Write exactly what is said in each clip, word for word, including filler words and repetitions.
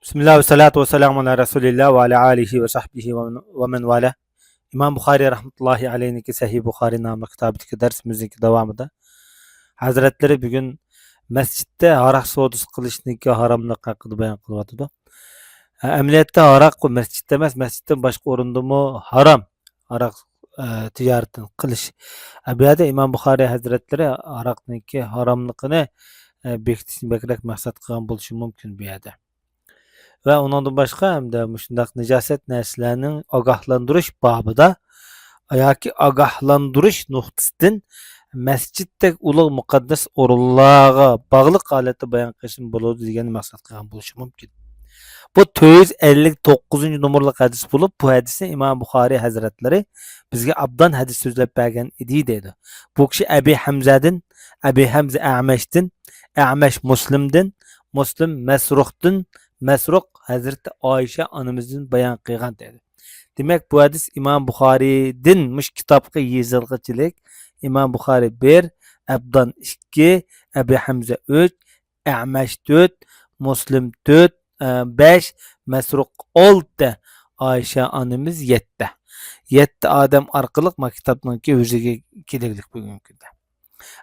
بىسمىللا ۋەسسالاتۇ ۋەسسالامۇ ئالا رەسۇلىللا ۋە ئالا ئالىھى ۋە سەھبىھى ۋە مەن ۋالا. ئىمام بۇخارىي رەھمەتۇللاھى ئەلەيھنىڭكى سەھىھ بۇخارىي ناملىق كىتابىدىكى دەرسىمىزنىڭكى داۋامىدا ھەزرەتلىرى بۈگۈن مەسچىتتە ھاراق سودىسى قىلىشنىڭكى ھاراملىقى ھەققىدە بايان قىلىۋاتىدۇ. ئە، ئەمەلىيەتتە ھاراق مەسچىتتە ئەمەس، مەسچىتتىن باشقا ئورۇندىمۇ ھارام. ھاراق، ئە، تىجارىتىنى قىلىش. ئە، بۇ يەردە ئىمام بۇخارىي ھەزرەتلىرى ھاراقنىڭكى ھاراملىقىنى، ئە، بېكىتىشنى بەكرەك مەقسەت قىلغان بولۇشى مۇمكىن بۇ يەردە. ۋە ئۇنىڭدىن باشقا ھەمدە مۇشۇنداق نىجاسەت نەرسىلەرنىڭ ئاگاھلاندۇرۇش بابىدا ياكى ئاگاھلاندۇرۇش نۇقتىسىدىن مەسچىتتەك ئۇلۇغ مۇقەددەس ئورۇنلارغا باغلىق ھالەتتە بايان قىلىشمۇ بولىدۇ دېگەننى مەقسەت قىلغان بولۇشى مۇمكىن. بۇ تۆت يۈز ئەللىك توققۇزىنچى نومۇرلۇق ھەدىس بولۇپ، بۇ ھەدىسنى ئىمام بۇخارىي ھەزرەتلىرى بىزگە ئابدان ھەدىس سۆزلەپ بەرگەن ئىدى دەيدۇ. بۇ كىشى ئەبى ھەمزەدىن، ئەبى ھەمزە ئەمەشتىن، ئەمەش مۇسلىمدىن، مۇسلىم مەسرۇقتىن، مەسرۇق ھەزرىتى ئائىشە ئانىمىزدىن بايان قىلغان دەيدۇ. دېمەك، بۇ ھەدىس ئىمام بۇخارىيدىن مۇشۇ كىتابقا يېزىلغۇچىلىك، ئىمام بۇخارىي بىر، ئەبدان ئىككى، ئەبى ھەمزە ئۈچ، ئەمەش تۆت، مۇسلىم تۆت، ئە، بەش، مەسرۇق ئالتە، ئائىشە ئانىمىز يەتتە. يەتتە ئادەم ئارقىلىق ما كىتابنىڭكى ئۆزىگە كېلىگلىك بۈگۈنكى كۈندە.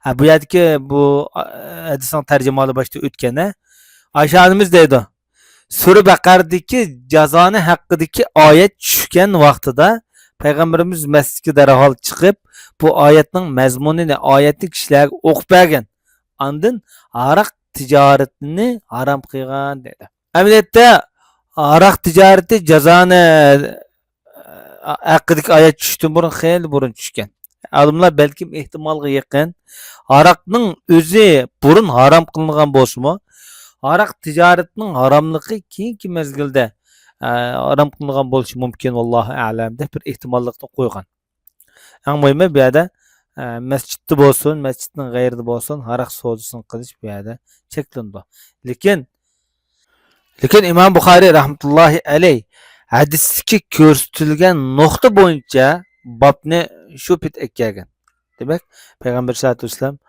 ھە، بۇ يەردىكى بۇ، ئە، ھەدىسنىڭ تەرجىمىھالى باشتا ئۆتكەن، ھە؟ ئائىشە ئانىمىز دەيدۇ، سۈرە بەقەردىكى جازانى ھەققىدىكى ئايەت چۈشكەن ۋاقتىدا پەيغەمبىرىمىز مەسچىتكە دەرھال چىقىپ، بۇ ئايەتنىڭ مەزمۇنىنى، ئايەتنى كىشىلەرگە ئوقۇپ بەرگەن. ئاندىن ھاراق تىجارىتىنى ھارام قىلغان دەيدۇ. ئەمەلىيەتتە، ھاراق تىجارىتى جازانى ھەققىدىكى ئايەت چۈشۈشتىن بۇرۇن، خېلى بۇرۇن چۈشكەن. ئالىملار بەلكىم ئېھتىمالغا يېقىن، ھاراقنىڭ ئۆزى بۇرۇن ھارام قىلىنغان بولسىمۇ، ھاراق تىجارىتىنىڭ ھاراملىقى كېيىنكى مەزگىلدە، ئە، ھارام قىلىنغان بولۇشى مۇمكىن، ۋاللاھۇ ئەلەم، دەپ بىر ئېھتىماللىقنى قويغان. ئەڭ مۇھىمى بۇ يەردە، ئە، مەسچىتتە بولسۇن، مەسچىتنىڭ غەيرىدە بولسۇن، ھاراق سودىسىنى قىلىش بۇ يەردە چەكلىنىدۇ. لېكىن، لېكىن ئىمام بۇخارىي رەھمەتۇللاھى ئەلەيھ ھەدىستىكى كۆرسىتىلگەن نۇقتا بويىچە بابنى شۇ پېتى ئەكەلگەن. دېمەك، پەيغەمبەر سەللەللاھۇ ئەلەيھى ۋەسەللەم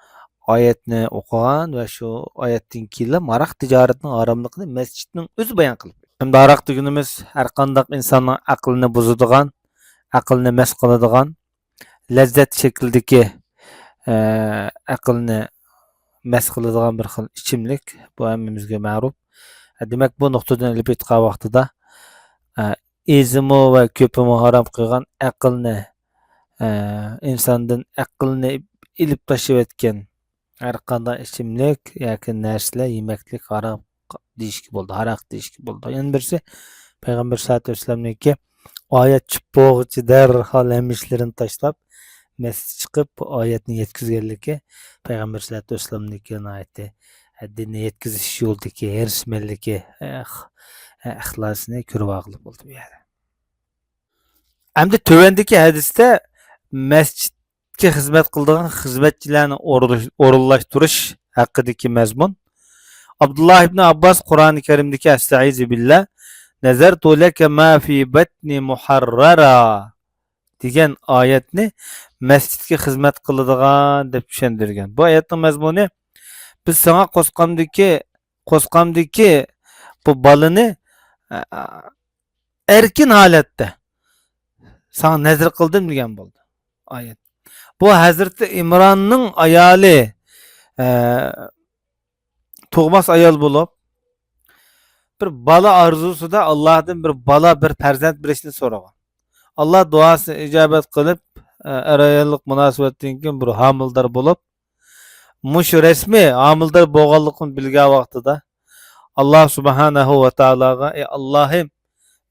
ئايەتنى ئوقۇغان ۋە شۇ ئايەتتىن كېيىنلا ھاراق تىجارىتىنىڭ ھاراملىقىنى مەسچىتنىڭ ئۆزى بايان قىلىپ. ھەمدە ھاراق دېگىنىمىز ھەر قانداق ئىنساننىڭ ئەقلىنى بۇزىدىغان، ئەقلىنى مەست قىلىدىغان، لەززەت شەكلىدىكى، ئە، ئەقىلنى مەست قىلىدىغان بىر خىل ئىچىملىك. بۇ ھەممىمىزگە مەرۇپ. دېمەك، بۇ نۇقتىدىن ئېلىپ ئېيتقان ۋاقتىدا، ئە، ئېزىمۇ ۋە كۆپىمۇ ھارام قىلغان ئەقىلنى، ئە، ئىنساندىن ئەقىلنى ئېلىپ تاشلىۋەتكەن ھەر قانداق ئىچىملىك ياكى نەرسىلەر، يېمەكلىك ھارام دېيىشكە بولىدۇ، ھاراق دېيىشكە بولىدۇ. يەنە بىرسى، پەيغەمبەر سەللەللاھۇ ئەلەيھى ۋەسەللەمنىڭكى ئايەت چۈشۈپ بولغۇچە دەرھال ھەممە ئىشلىرىنى تاشلاپ، مەسچىتكە چىقىپ، بۇ ئايەتنى يەتكۈزگەنلىكى، پەيغەمبەر سەللەللاھۇ ئەلەيھى ۋەسەللەمنىڭكى ناھايىتى دىننى يەتكۈزۈش يولىدىكى ھېرىسمەنلىكى، ئىخ-، ئىخلاسىنى كۆرۈۋالغىلى بولدى بۇ يەردە. ئەمدى تۆۋەندىكى ھەدىستە مەسچىتكە خىزمەت قىلىدىغان خىزمەتچىلەرنى ئورۇنلىش-، ئورۇنلاشتۇرۇش ھەققىدىكى مەزمۇن. ئابدۇللا ئىبن ئابباس قۇرئانى كەرىمدىكى «ئەستەئىزۇ بىللا، نەزەرتۇ لەكە ما فى بەتنى مۇھەررەرا» دېگەن ئايەتنى مەسچىتكە خىزمەت قىلىدىغان دەپ چۈشەندۈرگەن. بۇ ئايەتنىڭ مەزمۇنى، بىز ساڭا قورسىقىمدىكى، قورسىقىمدىكى بۇ بالىنى، ئە، ئەركىن ھالەتتە ساڭا نەزىر قىلدىم دېگەن بولدى ئايەت. بۇ ھەزرىتى ئىمراننىڭ ئايالى، ئە، تۇغماس ئايال بولۇپ، بىر بالا ئارزۇسىدا ئاللاھتىن بىر بالا، بىر پەرزەنت بېرىشنى سورىغان. ئاللا دۇئاسىنى ئىجابەت قىلىپ، ئە، ئەر-ئاياللىق مۇناسىۋەتتىن كېيىن بىر ھامىلىدار بولۇپ، مۇشۇ رەسمىي ھامىلىدار بولغانلىقىنى بىلگەن ۋاقتىدا، ئاللا سۇبھانەھۇ ۋە تائالاغا، ئەي ئاللاھىم،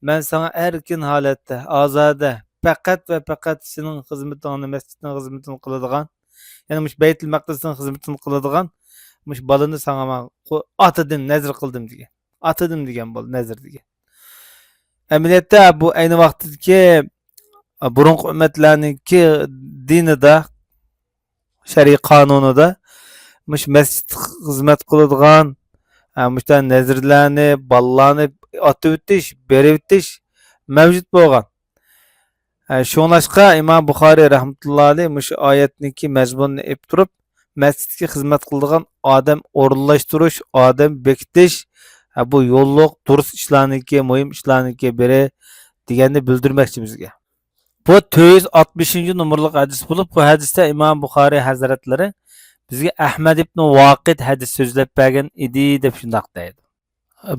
مەن ساڭا ئەركىن ھالەتتە، ئازادە، پەقەت ۋە پەقەت سېنىڭ خىزمىتىڭنى، مەسچىتنىڭ خىزمىتىنى قىلىدىغان، يەنى مۇشۇ بەيتۇل مەقدىسنىڭ خىزمىتىنى قىلىدىغان مۇشۇ بالىنى ساڭا مەن قو-، ئاتىدىم، نەزىر قىلدىم دېگەن. ئاتىدىم دېگەن بولدى، نەزىر دېگەن. ئەمەلىيەتتە بۇ ئەينى ۋاقىتتىكى بۇرۇنقى ئۈممەتلەرنىڭكى دىنىدا، شەرئىي قانۇنىدا مۇشۇ مەسچىتكە خىزمەت قىلىدىغان، ئە، مۇشۇنداق نەزىرلەرنى، بالىلارنى ئاتىۋېتىش، بېرىۋېتىش مەۋجۇت بولغان. ئە، شۇڭلاشقا ئىمام بۇخارىي رەھمەتۇللا ئەلەيھ مۇشۇ ئايەتنىڭكى مەزمۇنىنى ئېلىپ تۇرۇپ، مەسچىتكە خىزمەت قىلىدىغان ئادەم ئورۇنلاشتۇرۇش، ئادەم بېكىتىش، ئە، بۇ يوللۇق دۇرۇس ئىشلارنىڭكى، مۇھىم ئىشلارنىڭكى بىرى دېگەننى بىلدۈرمەكچى بىزگە. بۇ تۆت يۈز ئاتمىشىنچى نومۇرلۇق ھەدىس بولۇپ، بۇ ھەدىستە ئىمام بۇخارىي ھەزرەتلىرى بىزگە ئەھمەد ئىبنى ۋاقىد ھەدىس سۆزلەپ بەرگەن ئىدى، دەپ شۇنداق دەيدۇ.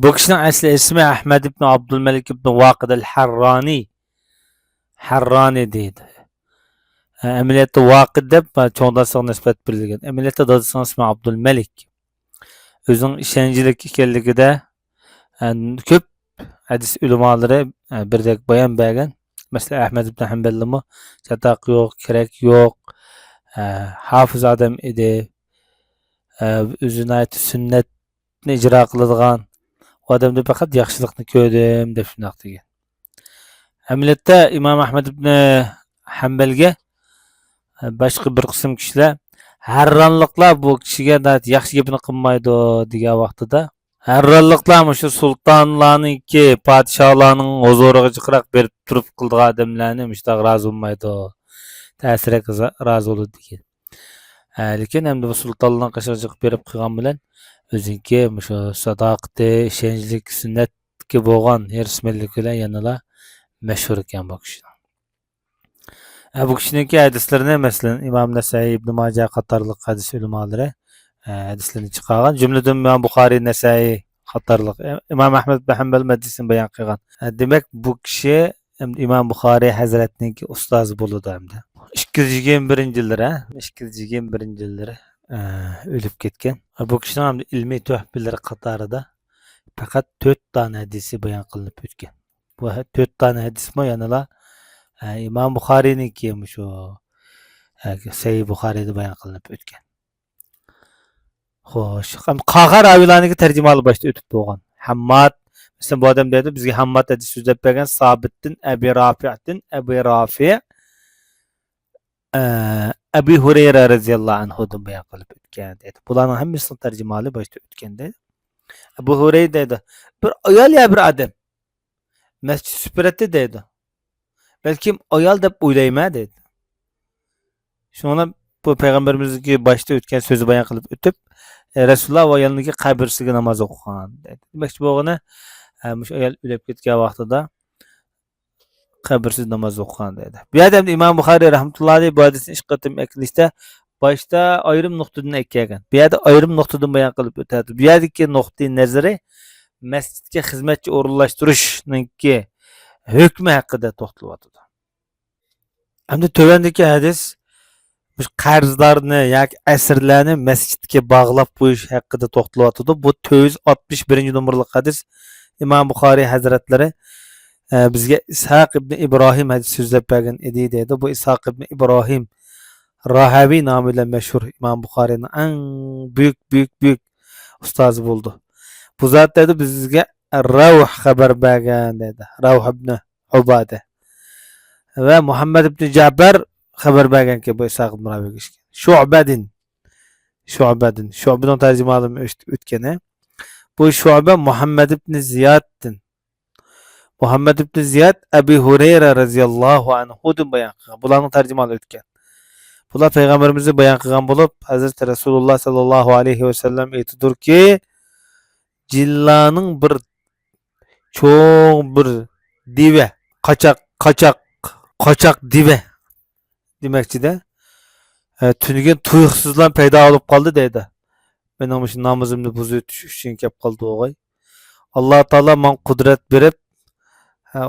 بۇ كىشىنىڭ ئەسلى ئىسمى ئەھمەد ئىبنى ئابدۇلمەلىك ئىبنى ۋاقىد ئەل ھەررانى. ھەررانى دەيدۇ. ئەمەلىيەتتە ۋاقىد دەپ چوڭ دادىسىغا نىسبەت بېرىلگەن. ئەمەلىيەتتە دادىسىنىڭ ئىسمى ئابدۇلمەلىك. ئۆزىنىڭ ئىشەنچلىك ئىكەنلىكىدە، ئە، كۆپ ھەدىس ئۆلىمالىرى، ئە، بىردەك بايان بەرگەن. مەسىلەن، ئەھمەد ئىبن ھەمبەلدىمۇ چاتاق يوق، كېرەك يوق، ئە، ھافىز ئادەم ئىدى. ئە، ئۆزى ناھايىتى سۈننەتنى ئىجرا قىلىدىغان، ئۇ ئادەمدە پەقەت ياخشىلىقنى كۆردۈم، دەپ شۇنداق دېگەن. ئەمەلىيەتتە ئىمام ئەھمەد ئىبن ھەمبەلگە، ئە، باشقا بىر قىسىم كىشىلەر، ھەررانلىقلار بۇ كىشىگە ناھايىتى ياخشى گەپنى قىلمايدۇ، دېگەن ۋاقتىدا، ھەررانلىقلار مۇشۇ سۇلتانلارنىڭكى، پادىشاھلارنىڭ ھۇزۇرىغا جىقراق بېرىپ تۇرۇپ قىلىدىغان ئادەملەرنى مۇشۇنداق رازى بولمايدۇ. تەسىرەك رازى بولىدۇ دېگەن. ھە، لېكىن ئەمدى بۇ سۇلتانلارنىڭ قېشىغا جىق بېرىپ قىلغان بىلەن ئۆزىنىڭكى مۇشۇ ساداقىتى، ئىشەنچلىك، سۈننەتكە بولغان ھېرىسمەنلىكى بىلەن يەنىلا مەشھۇر ئىكەن بۇ كىشىنىڭ. ھە، بۇ كىشىنىڭكى ھەدىسلىرىنى، مەسىلەن، ئىمام نەسەئىي، ئىبنى ماجە قاتارلىق ھەدىس ئۆلىمالىرى، ھە، ھەدىسلىرىنى چىقارغان. جۈملىدىن ئىمام بۇخارىي، نەسەئىي قاتارلىق، ئىمام ئەھمەد بىن ھەمبەل ھەدىسىنى بايان قىلغان. ھە، دېمەك، بۇ كىشى ئەمدى ئىمام بۇخارىي ھەزرەتنىڭكى ئۇستازى بولىدۇ ئەمدى. ئىككى يۈز يىگىرمە بىرىنچى يىللىرى، ھە؟ ئىككى يۈز يىگىرمە بىرىنچى يىللىرى، ئە، ئۆلۈپ كەتكەن. بۇ كىشىنىڭ ئەمدى ئىلمىي تۆھپىلىرى قاتارىدا پەقەت تۆت دانە ھەدىسى بايان قىلىنىپ ئۆتكەن. بۇ ھە-، تۆت دانە ھەدىسمۇ يەنىلا، ئە، ئىمام بۇخارىينىڭكى مۇشۇ، ئە، سەھىھ بۇخارىيدا بايان قىلىنىپ ئۆتكەن. خوش. قالغان راۋىيلارنىڭكى تەرجىمىھالى باشتا ئۆتۈپ بولغان. ھەمماد، مەسىلەن، بۇ ئادەم دەيدۇ، بىزگە ھەمماد ھەدىس سۆزلەپ بەرگەن، سابىتتىن، ئەبى رافىئتىن، ئەبى رافىئ، ئە، ئەبى ھۇرەيرە رەزىياللاھۇ ئەنھۇدىن بايان قىلىپ ئۆتكەن دەيدۇ. بۇلارنىڭ ھەممىسىنىڭ تەرجىمىھالى باشتا ئۆتكەن دەيدۇ. ئەبۇ ھۇرەيرە دەيدۇ، بىر ئايال يا بىر ئادەم مەسچىت سۈپۈرەتتى دەيدۇ. بەلكىم ئايال دەپ ئويلايمەن دەيدۇ. شۇڭا بۇ پەيغەمبىرىمىزنىڭكى باشتا ئۆتكەن سۆزى بايان قىلىپ ئۆتۈپ، ئە، رەسۇلۇللا ۋە يېنىدىكى قەبرىسىگە ناماز ئوقۇغان دەيدۇ. دېمەكچى بولغىنى، ئە، مۇشۇ ئايال ئۆلۈپ كەتكەن ۋاقتىدا قەبرىسىدە ناماز ئوقۇغان دەيدۇ. بۇ يەردە ئەمدى ئىمام بۇخارىي رەھمەتۇللا ئەلەيھ بۇ ھەدىسنى ئىككى قېتىم ئەكېلىشتە باشتا ئايرىم نۇقتىدىن ئەكەلگەن. بۇ يەردە ئايرىم نۇقتىدىن بايان قىلىپ ئۆتەتتى. بۇ يەردىكى نۇقتىئى نەزىرى مەسچىتكە خىزمەتچى ئورۇنلاشتۇرۇشنىڭكى ھۆكمى ھەققىدە توختىلىۋاتىدۇ. ئەمدى تۆۋەندىكى ھەدىس مۇشۇ قەرزدارنى ياكى ئەسىرلەرنى مەسچىتكە باغلاپ قويۇش ھەققىدە توختىلىۋاتىدۇ. بۇ تۆت يۈز ئاتمىش بىرىنچى نومۇرلۇق ھەدىس. ئىمام بۇخارىي ھەزرەتلىرى، ئە، بىزگە ئىسھاق ئىبنى ئىبراھىم ھەدىس سۆزلەپ بەرگەن ئىدى دەيدۇ. بۇ ئىسھاق ئىبنى ئىبراھىم راھەۋى نامى بىلەن مەشھۇر ئىمام بۇخارىينىڭ ئەڭ بۈيۈك، بۈيۈك، بۈيۈك ئۇستازى بولىدۇ. بۇ زات دەيدۇ، بىزگە رەۋھ خەۋەر بەرگەن دەيدۇ. رەۋھ ئىبنى ئۇبادە. ۋە مۇھەممەد ئىبنى جەبەر خەۋەر بەرگەنكى بۇ ئىسھاق ئىبنى راھەۋىگە ئىكەن. شۇبەدىن. شۇبەدىن. شۇبىنىڭ تەرجىمىھالىمۇ ئۆت-، ئۆتكەنى. بۇ شۇبە مۇھەممەد ئىبنى زىيادتىن. مۇھەممەد ئىبنى زىياد ئەبى ھۇرەيرە رەزىياللاھۇ ئەنھۇدىن بايان قىلغان. بۇلارنىڭ تەرجىمىھالى ئۆتكەن. بۇلار پەيغەمبىرىمىزنى بايان قىلغان بولۇپ، ھەزرىتى رەسۇلۇللا ساللاللاھۇ ئەلەيھى ۋەسەللەم ئېيتىدۇركى، جىنلارنىڭ بىر چوڭ بىر دېۋە، قاچاق، قاچاق، قاچاق دېۋە دېمەكچىدە. ئە، تۈنۈگۈن تۇيۇقسىزلا پەيدا بولۇپ قالدى دەيدۇ. مېنىڭ مۇشۇ نامىزىمنى بۇزۇۋېتىش ئۈچۈن كەپ قالدى ئوغاي. ئاللا تائالا ماڭا قۇدرەت بېرىپ، ھە،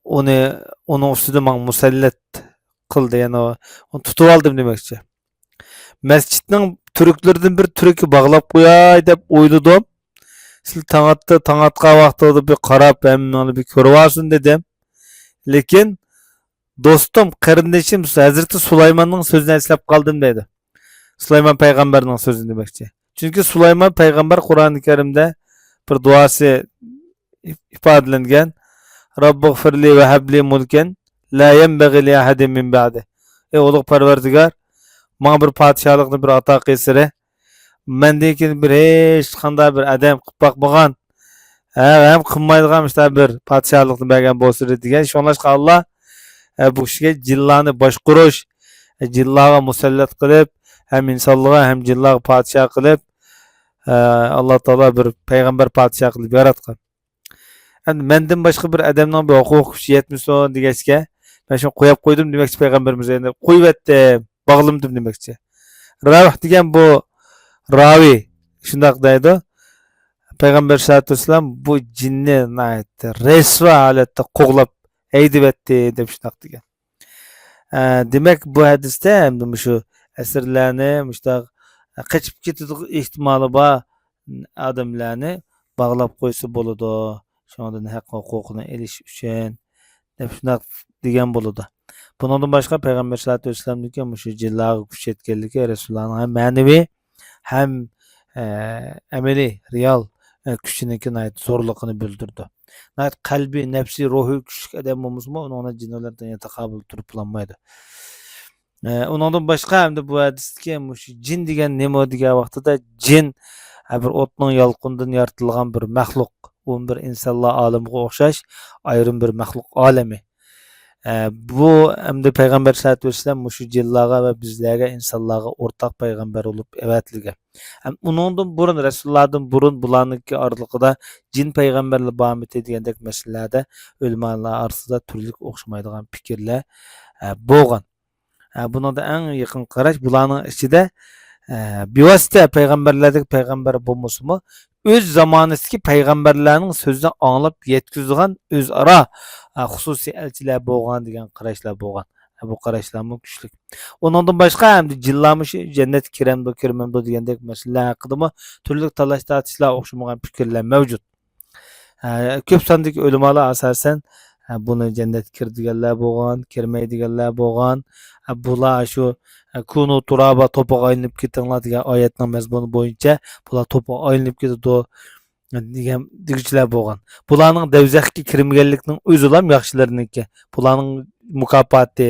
ئۇنى، ئۇنىڭ ئۈستىدە ماڭا مۇسەللەت قىلدى، يەنى ئۇنى تۇتۇۋالدىم دېمەكچى. مەسچىتنىڭ تۈركلىرىدىن بىر تۈرككە باغلاپ قوياي دەپ ئويلىدىم. سىلەر تاڭ ئاتتى، تاڭ ئاتقان ۋاقتىدا بىر قاراپ، ھەممىڭلار بىر كۆرۈۋالسۇن دېدىم. لېكىن دوستۇم، قېرىندىشىم ھەزرىتى سۇلايماننىڭ سۆزىنى ئەسلەپ قالدىم دەيدۇ. سۇلايمان پەيغەمبەرنىڭ سۆزىنى دېمەكچى. چۈنكى سۇلايمان پەيغەمبەر قۇرئانى كەرىمدە بىر دۇئاسى ئىپادىلەنگەن. رەببىغفىرلى ۋە ھەبلى مۇلكەن لا يەنبەغى لىئەھەدىن مىن بەئدى. ئەي ئۇلۇغ پەرۋەردىگار، ماڭا بىر پادىشاھلىقنى بىر ئاتا قىلسىرى، مەندىن كېيىن بىر ھېچقانداق بىر ئادەم قىلىپ باقمىغان، ھە، ھەم قىلمايدىغان مۇشۇنداق بىر پادىشاھلىقنى بەرگەن بولسىدى دېگەن. شۇڭلاشقا ئاللا، ھە، بۇ كىشىگە جىنلارنى باشقۇرۇش، ھە، جىنلارغا مۇسەللەت قىلىپ، ھەم ئىنسانلارغا ھەم جىنلارغا پادىشاھ قىلىپ، ئە، ئاللا تائالا بىر پەيغەمبەر پادىشاھ قىلىپ ياراتقان. ئەمدى مەندىن باشقا بىر ئادەمنىڭ بىر ھوقۇق كۈچى يەتمىسۇن دېگەچكە، مەن شۇنى قويۇپ قويدۇم دېمەكچى پەيغەمبىرىمىز، يەنى قويۇۋەتتىم، باغلىمىدىم دېمەكچى. راۋىھ دېگەن بۇ راۋى شۇنداق دەيدۇ. پەيغەمبەر سەللەللاھۇ ئەلەيھى ۋەسەللەم بۇ جىننى ناھايىتى رەسۋا ھالەتتە قوغلاپ ھەيدىۋەتتى دەپ شۇنداق دېگەن. ئە، دېمەك، بۇ ھەدىستە ھەمدە مۇشۇ ئەسىرلەرنى مۇشۇنداق قېچىپ كېتىدىغان ئېھتىمالى بار ئادەملەرنى باغلاپ قويسا بولىدۇ. شۇنىڭدىن ھەق ھوقۇقىنى ئېلىش ئۈچۈن دەپ شۇنداق دېگەن بولىدۇ. بۇنىڭدىن باشقا پەيغەمبەر سەللەللاھۇ ئەلەيھى ۋەسەللەمنىڭكى مۇشۇ جىنلارغا كۈچ يەتكەنلىكى رەسۇلۇللانىڭ ھەم مەنىۋى ھەم، ئە، ئەمەلىي، رېئال، ئە، كۈچىنىڭكى ناھايىتى زورلۇقىنى بىلدۈرىدۇ. ناھايىتى قەلبىي، نەپسىي، روھىي كۈچلۈك ئادەم بولمىسىمۇ، ئۇنىڭ بىلەن جىن بىلەن تەڭ تاقابىل تۇرۇپ بولالمايدۇ. ئە، ئۇنىڭدىن باشقا ھەمدە بۇ ھەدىستىكى مۇشۇ جىن دېگەن نېمە دېگەن ۋاقتىدا، جىن، ئە، بىر ئوتنىڭ يالقۇنىدىن يارىتىلغان بىر مەخلۇق. ئۇ بىر ئىنسانلار ئالىمىغا ئوخشاش ئايرىم بىر مەخلۇق ئالىمى. ئە، بۇ ئەمدى پەيغەمبەر سەللەللاھۇ ئەلەيھى ۋەسەللەم مۇشۇ جىنلارغا ۋە بىزلەرگە، ئىنسانلارغا ئورتاق پەيغەمبەر بولۇپ ئەۋەتىلگەن. ھەم ئۇنىڭدىن بۇرۇن، رەسۇلۇللاھدىن بۇرۇن بۇلارنىڭكى ئارىلىقىدا جىن پەيغەمبەرلەر بارمىتى دېگەندەك مەسىلىلەردە ئۆلىمالار ئارىسىدا تۈرلۈك ئوخشىمايدىغان پىكىرلەر، ئە، بولغان. ئە، بۇنىڭدا ئەڭ يېقىنقى قاراش بۇلارنىڭ ئىچىدە، ئە، بىۋاسىتە پەيغەمبەرلەردىكى پەيغەمبەر بولمىسىمۇ، ئۆز زامانىسىدىكى پەيغەمبەرلەرنىڭ سۆزىنى ئاڭلاپ يەتكۈزىدىغان ئۆزئارا، ئە، خۇسۇسىي ئەلچىلەر بولغان دېگەن قاراشلار بولغان. ئە، بۇ قاراشلارمۇ كۈچلۈك. ئۇنىڭدىن باشقا، ئەمدى جىنلارمۇ شۇ جەننەتكە كىرەمدۇ، كىرمەمدۇ دېگەندەك مەسىلىلەر ھەققىدىمۇ تۈرلۈك تالاش-تارتىشلار، ئوخشىمىغان پىكىرلەر مەۋجۇت. ئە، كۆپ ساندىكى ئۆلىمالار ئاساسەن، ئە، بۇنى جەننەتكە كىرىدىگەنلەر بولغان، كىرمەيدىگەنلەر بولغان. ئە، بۇلار شۇ، ئە، «كۇنۇ تۇرابا، توپىغا ئايلىنىپ كېتىڭلار» دېگەن ئايەتنىڭ مەزمۇنى بويىچە بۇلار توپىغا ئايلىنىپ كېتىدۇ دېگەن، دېگۈچىلەر بولغان. بۇلارنىڭ دەۋزەخكە كىرمىگەنلىكنىڭ ئۆزىلا ياخشىلىرىنىڭكى. بۇلارنىڭ مۇكاپاتى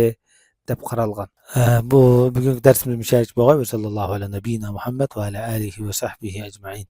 دەپ قارالغان. ئە، بۇ بۈگۈنكى دەرسىمىز مۇشۇ يەرگىچە بولغاي. ۋە ساللاللاھۇ ئەلا نەبىييىنا مۇھەممەد ۋە ئەلا ئالىھى ۋە سەھبىھى ئەجمەئىن.